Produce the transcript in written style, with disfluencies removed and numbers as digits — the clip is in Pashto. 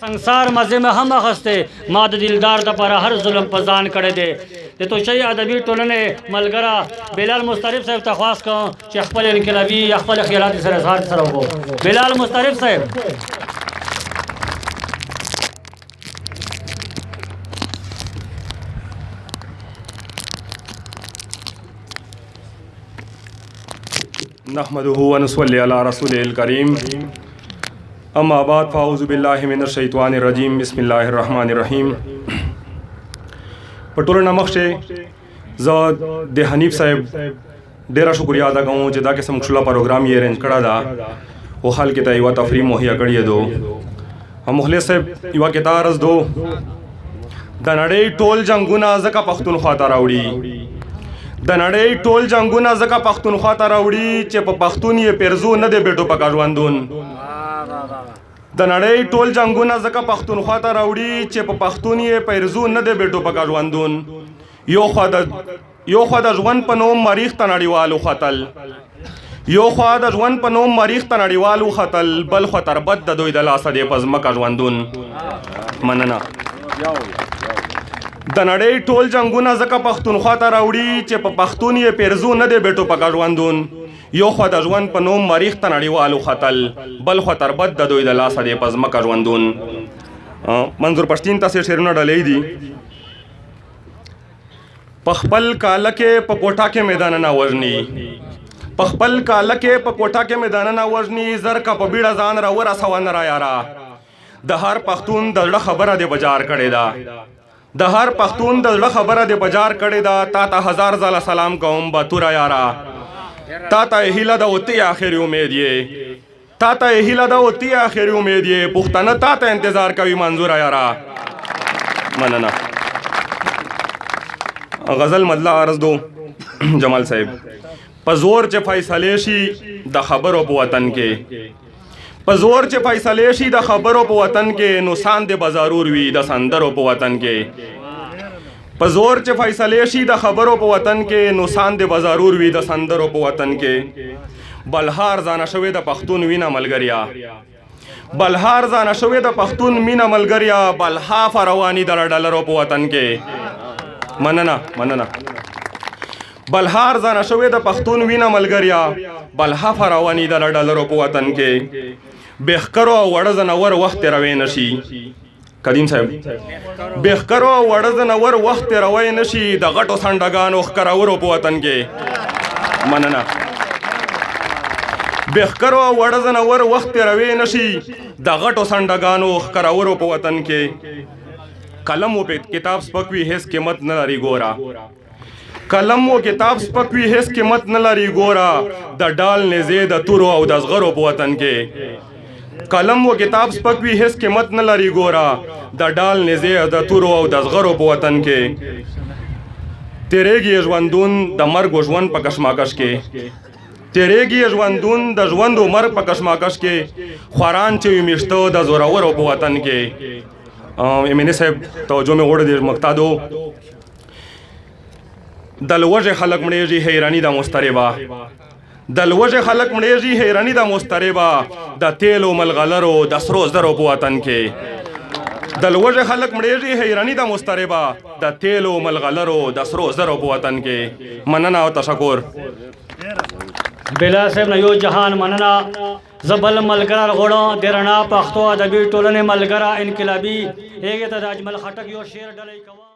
سنګسار مزه مې هم اخسته، ما د دلدار د پر هر ظلم په ځان کړی دی. د توشي ادبي ټولنې ملګره بلال مسترف صاحب ته خواست کوم چې خپل انقلابي یا خپل خیالات سره اظهار سره وکړو. بلال مسترف صاحب. نحمده ونصلي على رسوله الكريم، اما بعد، فاعوذ بالله من الشیطان الرجیم، بسم الله الرحمن الرحیم. په ټولو نه مخکې زه د حنیف صاحب ډیره شکریا ادا کوم چې دا قسم کښلا پروګرام یې ارینج کړه دا او خلک ته یو تفریح مهیا کړی دو. هم مخلص صاحب یو کتاب عرض دو. د نړۍ ټول جنگونه ځکه پښتونخوا ته راوړي، د نړۍ ټول جنگونه ځکه پښتونخوا ته راوړي چې په پښتون یې پیرزو نه دی بیټو پکا ژوندون. د نړۍ ټول جنگونه ځکه پښتونخوا ته راوړي چې په پښتون یې پیرزو نه دی بیټو پکا ژوندون. یو خوا د ژوند په نوم مریخ ته نړیوال وختل، یو خوا د ژوند په نوم مریخ ته نړیوال وختل، بل خوا تربت د دوی د لاسه دی په ځمکه ژوندون. مننه. د نړۍ ټول جنگونه ځکه پښتونخوا ته راوړي چې په پښتون یې پیرزو نه دی بیټو پکا ژوندون. یو خوا د ژوند په نوم مریخ ته نړیوال وختل، بل خوا تربت د دوی د لاسه دی په ځمکه ژوندون. منظور پښتین تاسې شعرونه ډلې دي. په خپل کاله کې په کوټه کې میدان نه وژني، په خپل کاله کې په کوټه کې میدان نه وژني، زرکه په بیړه ځان را ورسوه نه را یاره. د هر پښتون د زړه خبره دې بجار کړې ده، د هر پښتون د زړه خبره دې بجار کړې ده، تا ته هزار ځله سلام کوم باتوره یاره. تا ته یې هیله ده او ته یې آخري امید یې، تا ته یې هیله ده او ته یې آخري امید یې، پښتانه تا ته انتظار کوي منظوره یاره. مننه. غزل مدله عرض دو. جمال صاحب. په زور چې فیصلې شي د خبرو په وطن کې، په زور چې فیصلې شي د خبرو په وطن کې، نو ساندې به ضرور وي د سندرو په وطن کې. په زور چې فیصلې شي د خبرو په وطن کې، نو ساندې به ضرور وي د سندرو په وطن کې. بلهار ځانه شوې د پښتون وینه ملګریا، بلهار ځانه شوې د پښتون مینه ملګریا، بلها فرواني د ډلرو په وطن کې. مننه، مننه. بلهار ځانه شوې د پښتون وینه ملګریا، بلها فرواني د ډلرو په وطن کې. بېخکرو او وړه ځناور وخت تېروی نه شي. قدیم صاحب. بېخکرو او وړه ځناور وخت تېروی نه شي د غټو سنډګانو ښکرورو په وطن کې. مننه. بېخکرو او وړه ځناور وخت تېروی نه شي د غټو سنډګانو ښکرورو په وطن کې. قلم او کتاب سپک وي هیڅ قیمت نه لري ګوره، قلم او کتاب سپک وي هیڅ قیمت نه لري ګوره، د ډال نزې د تورو او د زغرو په وطن کې. قلم او کتاب سپک وي هیڅ قیمت نه لري ګوره، د ډال نزې د تورو او د زغرو په وطن کې. تیرېږي ژوندون د مرګ او ژوند په کشمکش کې، تیرېږي ژوندون د ژوند او مرګ په کشمکش کې، خوران چې وي میشته د زورورو په وطن کې. امینی صاحب توجه مې غوړې دې مقتدو. د لوږې خلک مړېږي حیراني ده مستربه، د لوږې خلک مړېږي حیراني ده مستربه، د تیلو ملغلرو د سرو زرو په وطن کې. د لوږې خلک مړېږي حیراني ده مستربه، د تیلو ملغلرو د سرو زرو په وطن کې. مننه او تشکر. بلال صاحب نه یو جهان مننه. زبل ملګرا غوړو د رڼا پښتو ادبي ټولنې ملګرا انقلابي هغه ته د اجمل خټک یو شعر ډلې کوه.